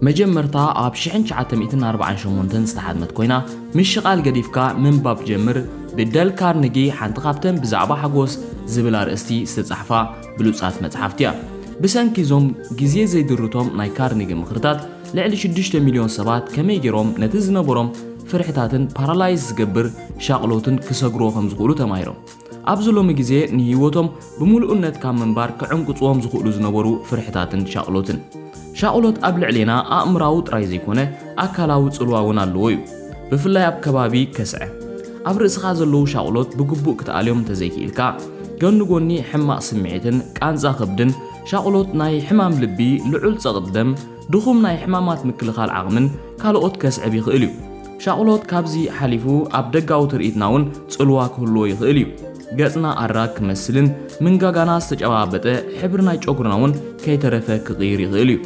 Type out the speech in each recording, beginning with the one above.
መጀመርታ ኣብ ሽሕን ትሽዓተ ሚእትን ኣርባዓን ሸሞንተን ዝተሓትመት ኮይና፣ ምሽቓል ገዲፍካ ምንባብ ጀምር ብደል ካርኒጊ፣ ሓንቲ ካብተን ብዛዕባ ሓጎስ ዝብል ኣርእስቲ ዝተጻሕፋ ብሉጻት መጽሓፍቲ እያ። ብሰንኪ እዞም ግዜ ዘይድርቶም ናይ ካርኒጊ ምኽርታት፣ ልዕሊ ሽዱሽተ ሚልዮን ሰባት ከመይ ገይሮም ነቲ ዝነበሮም ፍርሕታትን ፓራላይዝ ዝገብር ሻቕሎትን ክሰግርዎ ከም ዝኽእሉ ተማሂሮም። ኣብዚ ሎሚ ግዜ ንህይወቶም ብምሉእነት ካብ ምንባር ክዕንቅጽዎም ዝኽእሉ ዝነበሩ ፍርሕታትን ሻቕሎትን። ሻቕሎት ኣብ ልዕሌና ኣእምራዊ ጥራይ ዘይኮነ ኣካላዊ ጽልዋ እውን ኣለዎ እዩ። ብፍላይ ኣብ ከባቢ ከስዐ። ኣብ ርእስኻ ዘለዉ ሻቕሎት ብግቡእ ክትኣልዮም እንተዘይክኢልካ፣ ጎኒ ጎኒ ሕማቕ ስምዒትን ቃንዛ ከብድን፣ ሻቕሎት ናይ ሕማም ልቢ፣ ልዑል ጸቕጢ ደም፣ ድኹም ናይ ሕማማት ምክልኻል ዓቕምን ካልኦት ከስዕብ ይኽእል እዩ። ሻቕሎት ካብዚ ሓሊፉ ኣብ ደጋዊ ትርኢትና እውን ጽልዋ ክህልዎ ይኽእል እዩ። ገጽና ኣራግ ክመስልን ምንጋጋና ዝተጨባበጠ ሕብሪ ናይ ጨጉርና እውን ከይተረፈ ክቕይር ይኽእል እዩ።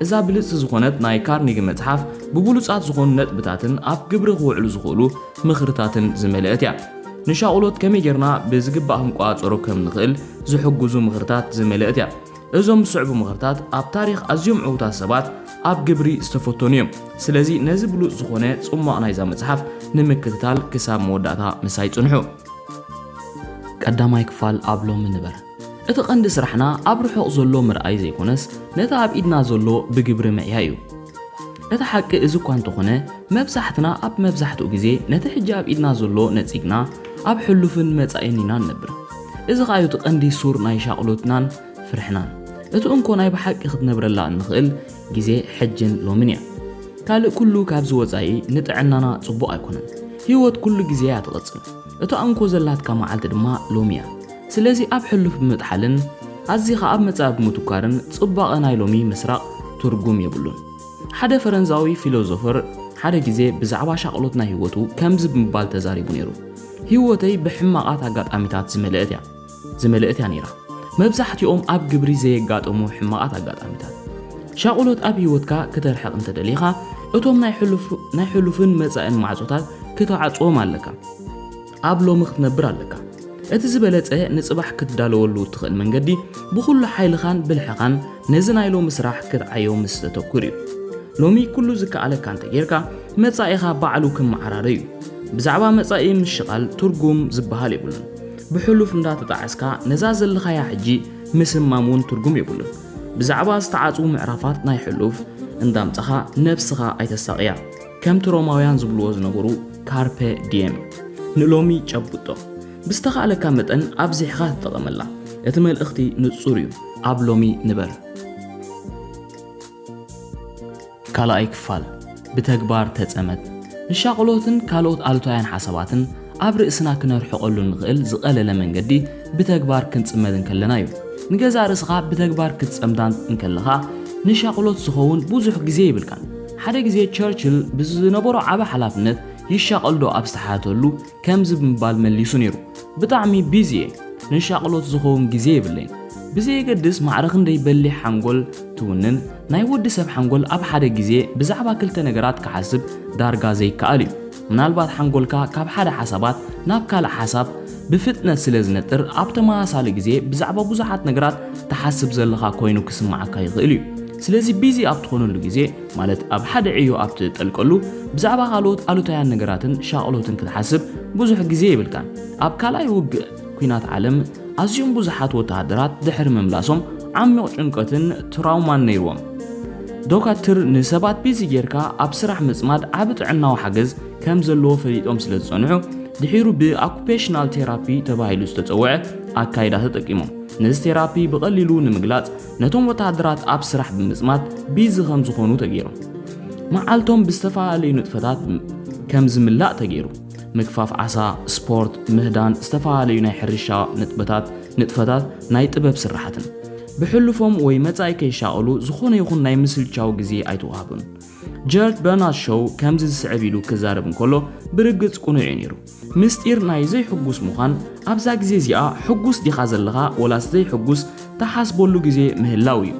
እዛ ብልጽቲ ዝኾነት ናይ ካርኒጊ መጽሓፍ ብብሉጻት ዝኾኑ ነጥብታትን ኣብ ግብሪ ክውዕሉ ዝኽእሉ ምኽርታትን ዝመልአት እያ። ንሻቕሎት ከመይ ጌርና ብዝግባእ ክንቆጻጸሮ ከም ንኽእል ዝሕግዙ ምኽርታት ዝመልአት እያ። እዞም ዝስዕቡ ምኽርታት ኣብ ታሪኽ ኣዝዮም ዕዉታት ሰባት ኣብ ግብሪ ዝተፈተኑ እዮም። ስለዚ ነዚ ብሉጽ ዝኾነ ጽሟቕ ናይዛ መጽሓፍ ንምክትታል ክሳብ መወዳእታ ምሳይ ጽንሑ። ቀዳማይ ክፋል ኣብ ሎሚ ንበር። እቲ ቀንዲ ስራሕና ኣብ ርሑቕ ዘሎ ምርኣይ ዘይኮነስ፣ ነቲ ኣብ ኢድና ዘሎ ብግብሪ ምዕያይ እዩ። እቲ ሓቂ እዚ እኳ እንተኾነ፣ መብዛሕትና ኣብ መብዛሕትኡ ግዜ ነቲ ሕጂ ኣብ ኢድና ዘሎ ነጺግና፣ ኣብ ሕሉፍን መጻኢን ኢና ንነብር። እዚ ኸኣ እዩ እቲ ቀንዲ ሱር ናይ ሻቕሎትናን ፍርሕናን። እቲ እንኮ ናይ ብሓቂ ክትነብረላ እንኽእል ግዜ ሕጅን ሎምን እያ። ካልእ ኩሉ ካብዚ ወጻኢ ንጥዕናና ጽቡቕ ኣይኮነን። ህይወት ኩሉ ግዜ እያ ትቕጽል። እታ እንኮ ዘላትካ መዓልቲ ድማ ሎሚ እያ። ስለዚ ኣብ ሕሉፍ ብምጥሓልን ኣዚኻ ኣብ መጻኢ ብምትኳርን ጽባቐ ናይ ሎሚ ምስራቕ ትርጉም የብሉን። ሓደ ፈረንዛዊ ፊሎዞፈር ሓደ ግዜ ብዛዕባ ሻቕሎት ናይ ህይወቱ ከምዚ ብምባል ተዛሪቡ ነይሩ፣ "ህይወተይ ብሕማቓት ኣጋጣሚታት ዝመልአት እያ፣ ዝመልአት እያ ነይራ። መብዛሕትኦም ኣብ ግብሪ ዘየጋጠሙ ሕማቓት ኣጋጣሚታት።" ሻቕሎት ኣብ ህይወትካ ክተርሕቕ እንተደሊኻ፣ እቶም ናይ ሕሉፍ-፣ ናይ ሕሉፍን መጻእን ማዕጾታት ክትዓጽዎም ኣለካ። ኣብ ሎሚ ክትነብር ኣለካ። እቲ ዝበለጸ ንጽባሕ ክትዳለወሉ እትኽእል መንገዲ፣ ብኹሉ ሓይልኻን ብልሕኻን ነዚ ናይ ሎሚ ስራሕ ክትዓዮ ምስ ተተኩር እዩ። ሎሚ ኩሉ ዝከኣለካ እንተጌርካ፣ መጻኢኻ ባዕሉ ክመዓራረ እዩ። ብዛዕባ መጻኢ ምሽቓል ትርጉም ዝበሃል የብሉን። ብሕሉፍ እንዳተጣዐስካ፣ ነዛ ዘለኻያ ሕጂ ምስማም እውን ትርጉም የብሉን። ብዛዕባ ዝተዓጽዉ ምዕራፋት ናይ ሕሉፍ እንዳምጻኻ ነብስኻ ኣይተሳቕያ። ከምቲ ሮማውያን ዝብልዎ ዝነበሩ ካርፐ ዲየም፣ ንሎሚ ጨብጦ። ብዝተኻእለካ መጠን ኣብዚሕኻ ተጠቐመላ። እቲ መልእኽቲ ንጹር እዩ። ኣብ ሎሚ ንበር። ካልኣይ ክፋል፣ ብተግባር ተጸመድ። ንሻቕሎትን ካልኦት ኣሉታውያን ሓሳባትን ኣብ ርእስና ክነርሕቐሉ እንኽእል ዝቐለለ መንገዲ ብተግባር ክንጽመድ እንከለና እዩ። ንገዛእ ርእስኻ ብተግባር ክትጸምዳ እንከለኻ፣ ንሻቕሎት ዝኸውን ብዙሕ ግዜ የብልካን። ሓደ ግዜ ቸርችል ብዝነበሮ ዓቢ ሓላፍነት ይሻቐልዶ ኣብ ዝተሓተሉ ከምዚ ብምባል መሊሱ ነይሩ፣ "ብጣዕሚ ቢዚ እየ፣ ንሻቕሎት ዝኸውን ግዜ የብለይን። ብዘየገድስ ማዕረ ክንደይ በሊሕ ሓንጎል ትውንን፣ ናይ ወዲ ሰብ ሓንጎል ኣብ ሓደ ግዜ ብዛዕባ ክልተ ነገራት ክሓስብ ዳርጋ ዘይከኣል እዩ። ምናልባት ሓንጎልካ ካብ ሓደ ሓሳባት ናብ ካልእ ሓሳብ ብፍጥነት ስለ ዝነጥር፣ ኣብ ተመሳሳሊ ግዜ ብዛዕባ ብዙሓት ነገራት ትሓስብ ዘለኻ ኮይኑ ክስምዓካ ይኽእል እዩ። ስለዚ ቢዚ ኣብ ትኾነሉ ግዜ፣ ማለት ኣብ ሓደ ዕዮ ኣብ ትጠልቀሉ፣ ብዛዕባ ካልኦት ኣሉታውያን ነገራትን ሻቕሎትን ክትሓስብ ብዙሕ ግዜ የብልካን። ኣብ ካልኣይ ውግእ ኲናት ዓለም ኣዝዮም ብዙሓት ወተሃደራት ድሕሪ ምምላሶም ዓሚቕ ጭንቀትን ትራውማን ነይርዎም። ዶካትር ንሰባት ቢዚ ጌርካ ኣብ ስራሕ ምጽማድ ዓቢ ጥዕናዊ ሓገዝ ከም ዘለዎ ፈሊጦም ስለ ዝጸንሑ፣ ድሒሩ ብኣኩፔሽናል ቴራፒ ተባሂሉ ዝተጸውዐ ኣካይዳ ተጠቂሞም። ነዚ ቴራፒ ብቐሊሉ ንምግላጽ፣ ነቶም ወተሃደራት ኣብ ስራሕ ብምጽማድ ቢዚ ከም ዝኾኑ ተገይሮም። መዓልቶም ብዝተፈላለዩ ንጥፈታት ከም ዝምላእ ተገይሩ። ምግፋፍ ዓሳ፣ ስፖርት፣ ምህዳን፣ ዝተፈላለዩ ናይ ሕርሻ ንጥበታት፣ ንጥፈታት፣ ናይ ጥበብ ስራሓትን። ብሕሉፎም ወይ መጻኢ ከይሻቐሉ ዝኾነ ይኹን ናይ ምስልቻው ግዜ ኣይተዋህቡን። ጀርጅ በርናርድ ሾው ከምዚ ዝስዕብ ኢሉ ክዛረብ እንከሎ ብርግጽ ቅኑዕ እዩ ነይሩ። ምስጢር ናይ ዘይሕጉስ ምዃን፣ ኣብዛ ግዜ እዚኣ ሕጉስ ዲኻ ዘለኻ ወላስ ዘይሕጉስ ትሓስበሉ ግዜ ምህላው እዩ።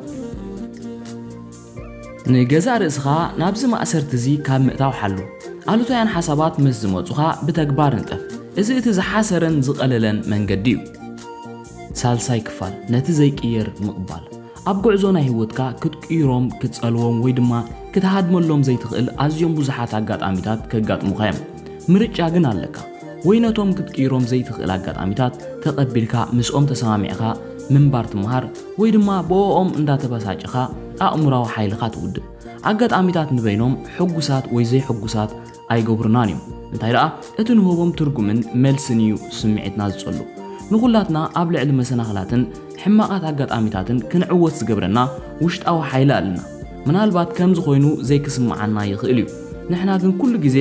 ንገዛእ ርእስኻ ናብዚ ማእሰርቲ እዚ ካብ ምእታው ሓሉ። ኣሉታውያን ሓሳባት ምስ ዝመጹኻ ብተግባር ንጠፍ። እዚ እቲ ዝሓሰረን ዝቐለለን መንገዲ እዩ። ሳልሳይ ክፋል፣ ነቲ ዘይቅየር ምቕባል። ኣብ ጉዕዞ ናይ ህይወትካ ክትቅይሮም፣ ክትጸልዎም ወይ ድማ ክትሃድመሎም ዘይትኽእል ኣዝዮም ብዙሓት ኣጋጣሚታት ከጋጥሙኻ እዮም። ምርጫ ግን ኣለካ። ወይ ነቶም ክትቅይሮም ዘይትኽእል ኣጋጣሚታት ተቐቢልካ ምስኦም ተሰማሚዕኻ ምንባር ትመሃር፣ ወይ ድማ ብኦም እንዳተበሳጨኻ ኣእምራዊ ሓይልኻ ትውድእ። ኣጋጣሚታት ንበይኖም ሕጉሳት ወይ ዘይሕጉሳት ኣይገብሩናን እዮም። እንታይ ደኣ እቲ ንህቦም ትርጉምን መልስን እዩ ስምዒትና ዝጸሉ። ንኹላትና ኣብ ልዕሊ መሰናኽላትን ሕማቓት ኣጋጣሚታትን ክንዕወት ዝገብረና ውሽጣዊ ሓይሊ ኣለና። ምናልባት ከምዚ ኮይኑ ዘይክስምዓና ይኽእል እዩ። ንሕና ግን ኩሉ ግዜ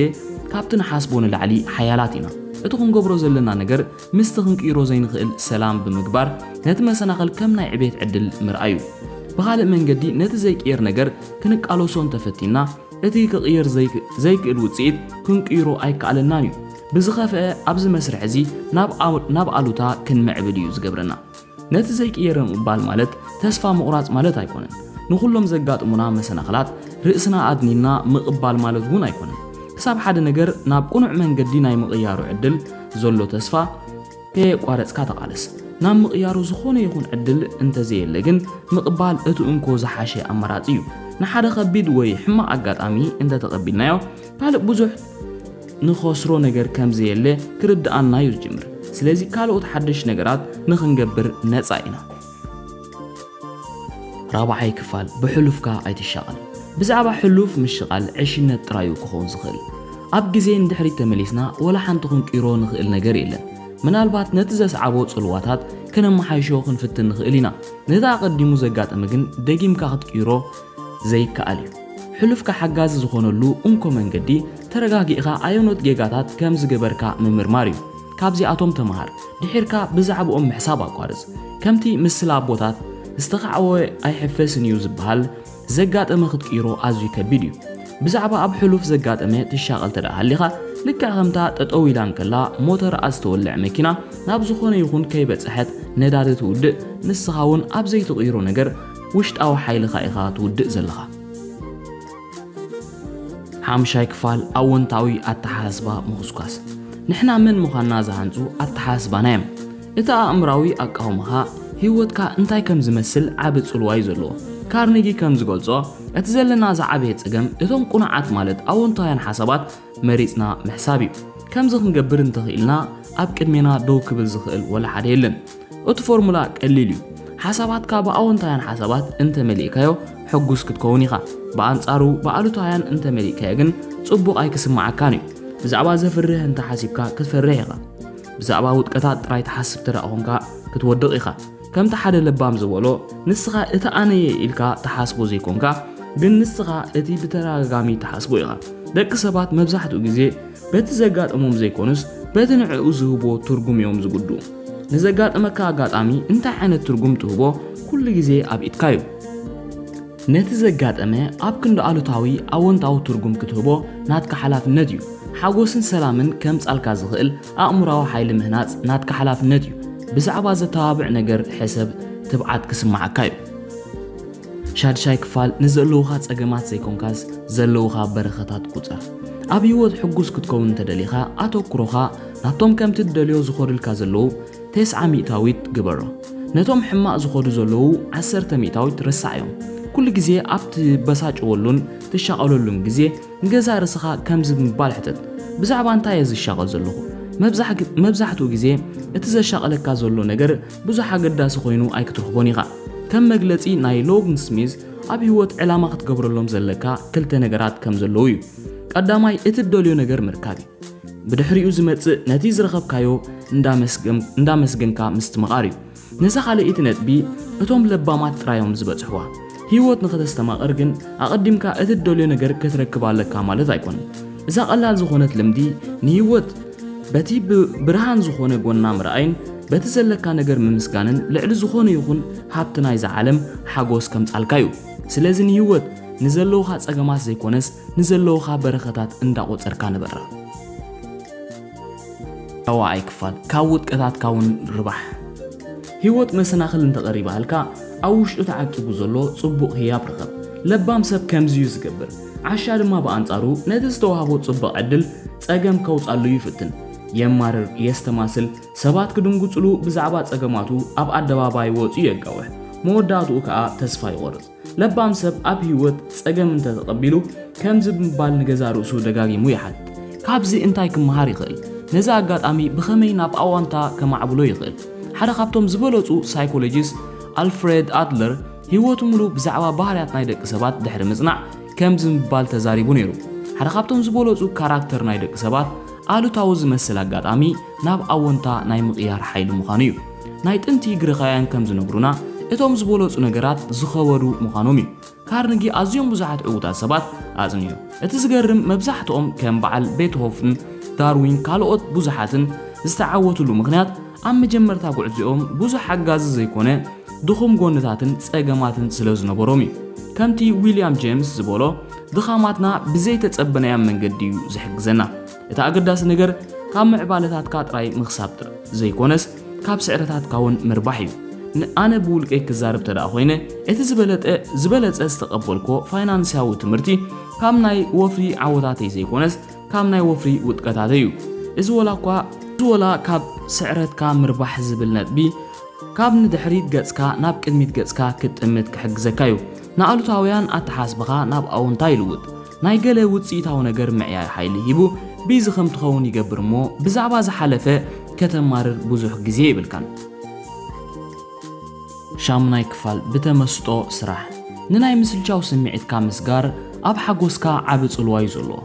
ካብቲ ንሓስቦ ንላዕሊ ሓያላት ኢና። እቲ ክንገብሮ ዘለና ነገር ምስቲ ክንቅይሮ ዘይንኽእል ሰላም ብምግባር ነቲ መሰናኽል ከም ናይ ዕቤት ዕድል ምርኣዩ። ብኻልእ መንገዲ ነቲ ዘይቅየር ነገር ክንቃለሶ እንተፈቲና እቲ ክቕየር ዘይክ- ዘይክእል ውጽኢት ክንቅይሮ ኣይከኣለናን እዩ። ብዝኸፍአ ኣብዚ መስርሕ እዚ ናብ ኣው- ናብ ኣሉታ ክንምዕብል እዩ ዝገብረና። ነቲ ዘይቅየር ምቕባል ማለት ተስፋ ምቑራጽ ማለት ኣይኮነን። ንኹሎም ዘጋጥሙና መሰናኽላት ርእስና ኣድኒና ምቕባል ማለት እውን ኣይኮነን። ክሳብ ሓደ ነገር ናብ ቅኑዕ መንገዲ ናይ ምቕያሩ ዕድል ዘሎ ተስፋ ከየቋረጽካ ተቓለስ። ናብ ምቕያሩ ዝኾነ ይኹን ዕድል እንተዘየለ ግን ምቕባል እቲ እንኮ ዝሓሸ ኣማራጺ እዩ። ንሓደ ከቢድ ወይ ሕማቕ ኣጋጣሚ እንተተቐቢልናዮ ካልእ ብዙሕ ንኸስሮ ነገር ከም ዘየለ ክርድኣና እዩ ዝጅምር። ስለዚ ካልኦት ሓደሽ ነገራት ንኽንገብር ነጻ ኢና። ራብዓይ ክፋል፣ ብሕሉፍካ ኣይትሻቐል። ብዛዕባ ሕሉፍ ምሽቓል ዕሽነት ጥራይ እዩ ክኸውን ዝኽእል። ኣብ ግዜ ንድሕሪት ተመሊስና ወላ ሓንቲ ክንቅይሮ ንኽእል ነገር የለን። ምናልባት ነቲ ዘስዓቦ ጽልዋታት ከነመሓይሾ ክንፍትን ንኽእል ኢና። ነቲ ኣቐዲሙ ዘጋጠመ ግን ደጊምካ ክትቅይሮ ዘይከኣል እዩ። ሕሉፍካ ሓጋዚ ዝኾነሉ እንኮ መንገዲ ተረጋጊእኻ ኣየኖት ጌጋታት ከም ዝገበርካ ምምርማር እዩ። ካብዚኣቶም ተምሃር። ድሒርካ ብዛዕባኦም ምሕሳብ ኣቋርጽ። ከምቲ ምስላ ኣቦታት ዝተኻዕወ ኣይሕፈስን እዩ ዝበሃል፣ ዘጋጠመ ክትቅይሮ ኣዝዩ ከቢድ እዩ። ብዛዕባ ኣብ ሕሉፍ ዘጋጠመ ትሻቐል ተደኣ ሃሊኻ፣ ልክዕ ከምታ ጠጠው ኢላ እንከላ ሞተርኣ ዝተወልዐ መኪና ናብ ዝኾነ ይኹን ከይበጽሐት ነዳዲ ትውድእ፣ ንስኻ እውን ኣብ ዘይትቕይሮ ነገር ውሽጣዊ ሓይልኻ ኢኻ ትውድእ ዘለኻ። ሓምሻይ ክፋል፣ ኣወንታዊ ኣተሓሳስባ ምኹስኳስ። ንሕና መን ምዃንና ዝሃንጹ ኣተሓሳስባና እዮም። እቲ ኣእምራዊ ኣቃውማኻ ህይወትካ እንታይ ከም ዝመስል ዓቢ ጽልዋ እዩ ዘለዎ። ካርኔጊ ከም ዝገልጾ፣ እቲ ዘለና ዝዓበየ ጸገም እቶም ቅኑዓት ማለት ኣወንታውያን ሓሳባት መሪጽና ምሕሳብ እዩ። ከምዚ ክንገብር እንተኽኢልና ኣብ ቅድሜና ደው ክብል ዝኽእል ወላ ሓደ የለን። እቲ ፎርሙላ ቀሊል እዩ። ሓሳባትካ ብኣወንታውያን ሓሳባት እንተመሊእካዮ ሕጉስ ክትከውን ኢኻ። ብኣንጻሩ ብኣሉታውያን እንተመሊእካዮ ግን ጽቡቕ ኣይክስምዓካን እዩ። ብዛዕባ ዘፍርህ እንተሓሲብካ ክትፈርሕ ኢኻ። ብዛዕባ ውድቀታት ጥራይ ትሓስብ እንተ ደኣ ኾንካ ክትወድቕ ኢኻ። ከምቲ ሓደ ለባም ዝበሎ፣ ንስኻ እቲ ኣነየ ኢልካ ትሓስቦ ዘይኮንካ፣ ግን ንስኻ እቲ ብተደጋጋሚ ትሓስቦ ኢኻ። ደቂ ሰባት መብዛሕትኡ ግዜ በቲ ዘጋጠሞም ዘይኮኑስ በቲ ንዕኡ ዝህቦ ትርጉም እዮም ዝጉድኡ። ንዘጋጠመካ ኣጋጣሚ እንታይ ዓይነት ትርጉም ትህቦ ኩሉ ግዜ ኣብ ኢድካ እዩ። ነቲ ዘጋጠመ ኣብ ክንዲ ኣሉታዊ ኣወንታዊ ትርጉም ክትህቦ ናትካ ሓላፍነት እዩ። ሓጎስን ሰላምን ከምጻልካ ዝኽእል ኣእምራዊ ሓይሊ ምህናጽ ናትካ ሓላፍነት እዩ። ብዛዕባ ዘተባብዕ ነገር ሕሰብ፣ ትብዓት ክስምዓካ እዩ። ሻድሻይ ክፋል፣ ንዘለዉኻ ጸገማት ዘይኮንካስ ዘለዉኻ በረኸታት ቁጸር። ኣብ ህይወት ሕጉስ ክትከውን እንተደሊኻ ኣተኩሮኻ ናብቶም ከምቲ ትደልዮ ዝኾዱልካ ዘለዉ ተስዓ ሚእታዊት ግበሮ። ነቶም ሕማቕ ዝኾዱ ዘለዉ ዓሰርተ ሚእታዊት ረሳዕ እዮም። ኩሉ ግዜ ኣብ ትበሳጨወሉን ትሻቐለሉን ግዜ ንገዛእ ርእስኻ ከምዚ ብምባል ሕተት፣ ብዛዕባ እንታይ እየ ዝሻቐል ዘለኹ? መብዛሕ-፣ መብዛሕትኡ ግዜ እቲ ዘሻቐለካ ዘሎ ነገር ብዙሕ ኣገዳሲ ኮይኑ ኣይክትረኽቦን ኢኻ። ከም መግለጺ ናይ ሎግን ስሚዝ ኣብ ህይወት ዕላማ ክትገብረሎም ዘለካ ክልተ ነገራት ከም ዘለዉ እዩ። ቀዳማይ እቲ እትደልዮ ነገር ምርካብ እዩ። ብድሕሪኡ ዝመጽእ ነቲ ዝረኸብካዮ እንዳመስገን-፣ እንዳመስገንካ ምስትምቓር እዩ። ነዛ ካልኣይቲ ነጥቢ እቶም ለባማት ጥራዮም ዝበጽሕዋ። ህይወት ንኸተስተማቕር ግን ኣቐዲምካ እቲ እትደልዮ ነገር ክትረክብ ኣለካ ማለት ኣይኮነን። እዛ ቀላል ዝኾነት ልምዲ ንህይወት በቲ ብ-፣ ብርሃን ዝኾነ ጎና ምርኣይን በቲ ዘለካ ነገር ምምስጋንን ልዕሊ ዝኾነ ይኹን ሃብቲ ናይዛ ዓለም ሓጎስ ከምጻልካ እዩ። ስለዚ ንህይወት ንዘለውኻ ጸገማት ዘይኮነስ ንዘለውኻ በረኸታት እንዳቆጸርካ ንበራ። ራብዓይ ክፋል፣ ካብ ውድቀታትካ እውን ርባሕ። ህይወት መሰናኽል እንተቐሪባልካ፣ ኣብ ውሽጡ ተዓቂቡ ዘሎ ጽቡቕ ህያብ ርኸብ። ለባም ሰብ ከምዚ እዩ ዝገብር። ዓሻ ድማ ብኣንጻሩ ነቲ ዝተዋህቦ ጽቡቕ ዕድል ጸገም ከውጻሉ ይፍትን። የማርር፣ የስተማስል፣ ሰባት ክድንግጹሉ ብዛዕባ ጸገማቱ ኣብ ኣደባባይ ወጺኡ የጋውሕ። መወዳእትኡ ከኣ ተስፋ ይቖርጽ። ለባም ሰብ ኣብ ህይወት ጸገም እንተተቐቢሉ ከምዚ ብምባል ንገዛ ርእሱ ደጋጊሙ ይሓት፣ ካብዚ እንታይ ክመሃር ይኽእል? ነዚ ኣጋጣሚ ብኸመይ ናብ ኣዋንታ ከማዕብሎ ይኽእል? ሓደ ካብቶም ዝበለጹ ሳይኮሎጂስት ኣልፍሬድ ኣድለር ህይወቱ ሙሉ ብዛዕባ ባህርያት ናይ ደቂ ሰባት ድሕሪ ምጽናዕ ከምዚ ምባል ተዛሪቡ ነይሩ። ሓደ ካብቶም ዝበለጹ ካራክተር ናይ ደቂ ሰባት ኣሉታዊ ዝመስል ኣጋጣሚ ናብ ኣወንታ ናይ ምቕያር ሓይሊ ምዃኑ እዩ። ናይ ጥንቲ ግሪኻውያን ከም ዝነግሩና፣ እቶም ዝበለጹ ነገራት ዝኸበዱ ምዃኖም እዩ። ካርኒጊ ኣዝዮም ብዙሓት ዕዉታት ሰባት ኣጽኒዑ። እቲ ዝገርም፣ መብዛሕትኦም ከም በዓል ቤትሆፍን ዳርዊን ካልኦት ብዙሓትን ዝተዓወትሉ ምኽንያት ኣብ መጀመርታ ጉዕዞኦም ብዙሕ ሓጋዚ ዘይኮነ ድኹም ጎንታትን ጸገማትን ስለ ዝነበሮም እዩ። ከምቲ ዊልያም ጄምስ ዝበሎ፣ ድኻማትና ብዘይተጸበናያ መንገዲ እዩ ዝሕግዘና። እቲ ኣገዳሲ ነገር ካብ ምዕባለታትካ ጥራይ ምኽሳብ ጥር ዘይኮነስ ካብ ስዕረታትካ እውን ምርባሕ እዩ። ንኣነ ብውልቀይ ክዛረብ ተደኣ ኮይነ፣ እቲ ዝበለጠ ዝበለጸ ዝተቐበልኮ ፋይናንስያዊ ትምህርቲ ካብ ናይ ወፍሪ ዓወታተይ ዘይኮነስ ካብ ናይ ወፍሪ ውጥቀታተይ እዩ። እዚ ወላ እኳ እዚ ወላ ካብ ስዕረትካ ምርባሕ ዝብል ነጥቢ ካብ ንድሕሪት ገጽካ ናብ ቅድሚት ገጽካ ክትጥምት ክሕግዘካ እዩ። ንኣሉታውያን ኣተሓስባኻ ናብ ኣውንታ ይልውጥ። ናይ ገለ ውጽኢታዊ ነገር ምዕያይ ሓይሊ ሂቡ ቢዚ ከም ትኸውን ይገብር እሞ ብዛዕባ ዝሓለፈ ከተማርር ብዙሕ ግዜ የብልካን። ሻምናይ ክፋል፣ ብተመስጦ ስራሕ። ንናይ ምስልቻው ስምዒትካ ምስጋር ኣብ ሓጎስካ ዓቢ ጽልዋ እዩ ዘለዎ።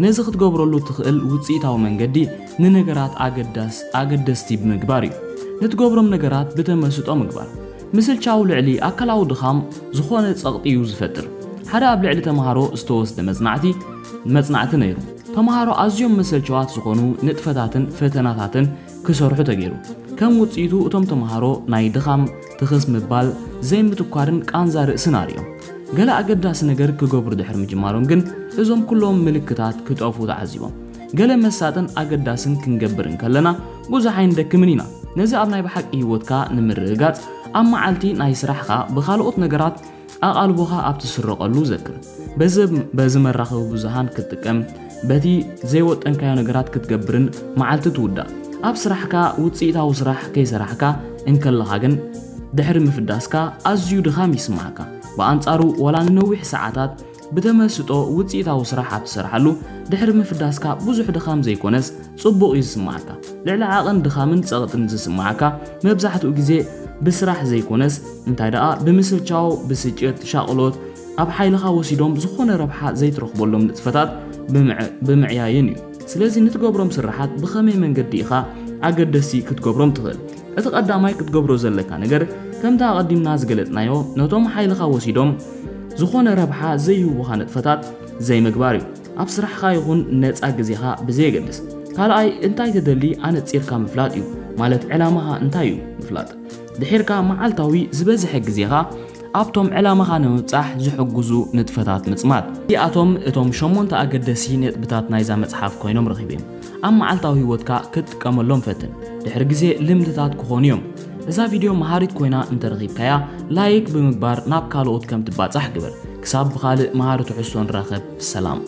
ነዚ ክትገብረሉ ትኽእል ውጽኢታዊ መንገዲ ንነገራት ኣገዳስ ኣገደስቲ ብምግባር እዩ። ንትገብሮም ነገራት ብተመስጦ ምግባር። ምስልቻው ልዕሊ ኣካላዊ ድኻም ዝኾነ ጸቕጢ እዩ ዝፈጥር። ሓደ ኣብ ልዕሊ ተምሃሮ ዝተወስደ መጽናዕቲ መጽናዕቲ ነይሩ። ተምሃሮ ኣዝዮም መሰልቸዋት ዝኾኑ ንጥፈታትን ፈተናታትን ክሰርሑ ተገይሩ። ከም ውጽኢቱ እቶም ተምሃሮ ናይ ድኻም፣ ትኽስ ምባል፣ ዘይምትኳርን ቃንዛ ርእስን ኣርእዮም። ገለ ኣገዳሲ ነገር ክገብሩ ድሕሪ ምጅማሮም ግን እዞም ኩሎም ምልክታት ክጠፍኡ ተዓዚቦም። ገለ መሳጥን ኣገዳስን ክንገብር እንከለና ብዙሕ ኣይንደክምን ኢና። ነዚ ኣብ ናይ ብሓቂ ህይወትካ ንምርግጋጽ ኣብ መዓልቲ ናይ ስራሕኻ ብኻልኦት ነገራት ኣቓልቦኻ ኣብ ትስረቐሉ ዘክር። በዚ በዚ መራኸቢ ብዙሃን ክትጥቀም፣ በቲ ዘይወጠንካዮ ነገራት ክትገብርን መዓልቲ ትውዳእ። ኣብ ስራሕካ ውጽኢታዊ ስራሕ ከይሰራሕካ እንከለኻ ግን ድሕሪ ምፍዳስካ ኣዝዩ ድኻም ይስምዓካ። ብኣንጻሩ ዋላ ንነዊሕ ሰዓታት ብተመስጦ ውጽኢታዊ ስራሕ ኣብ ትሰርሓሉ ድሕሪ ምፍዳስካ ብዙሕ ድኻም ዘይኮነስ ጽቡቕ እዩ ዝስምዓካ። ልዕሊ ዓቕን ድኻምን ጸቕጥን ዝስምዓካ መብዛሕትኡ ግዜ ብስራሕ ዘይኮነስ እንታይ ደኣ ብምስልቻው፣ ብስጭት፣ ሻቕሎት ኣብ ሓይልኻ ወሲዶም ዝኾነ ረብሓ ዘይትረኽበሎም ንጥፈታት ብምዕ- ብምዕያይን እዩ። ስለዚ ንትገብሮም ስራሓት ብኸመይ መንገዲ ኢኻ ኣገደስቲ ክትገብሮም ትኽእል? እቲ ቀዳማይ ክትገብሮ ዘለካ ነገር ከምቲ ኣቐዲምና ዝገለጽናዮ ነቶም ሓይልኻ ወሲዶም ዝኾነ ረብሓ ዘይህቡኻ ንጥፈታት ዘይምግባር እዩ። ኣብ ስራሕኻ ይኹን ነጻ ግዜኻ ብዘየገድስ። ካልኣይ እንታይ ትደሊ ኣነጺርካ ምፍላጥ እዩ። ማለት ዕላማኻ እንታይ እዩ ምፍላጥ። ድሒርካ መዓልታዊ ዝበዝሐ ግዜኻ ኣብቶም ዕላማኻ ንምብጻሕ ዝሕግዙ ንጥፈታት ምጽማድ። እዚኣቶም እቶም ሸሞንተ ኣገደሲ ነጥብታት ናይዛ መጽሓፍ ኮይኖም ረኺበዮም። ኣብ መዓልታዊ ህይወትካ ክትጥቀመሎም ፈትን። ድሕሪ ግዜ ልምድታት ክኾኑ እዮም። እዛ ቪድዮ መሃሪት ኮይና እንተረኺብካያ ላይክ ብምግባር ናብ ካልኦት ከም ትባጻሕ ግበር። ክሳብ ብኻልእ መሃሪ ትሕዝቶ ንራኸብ። ሰላም።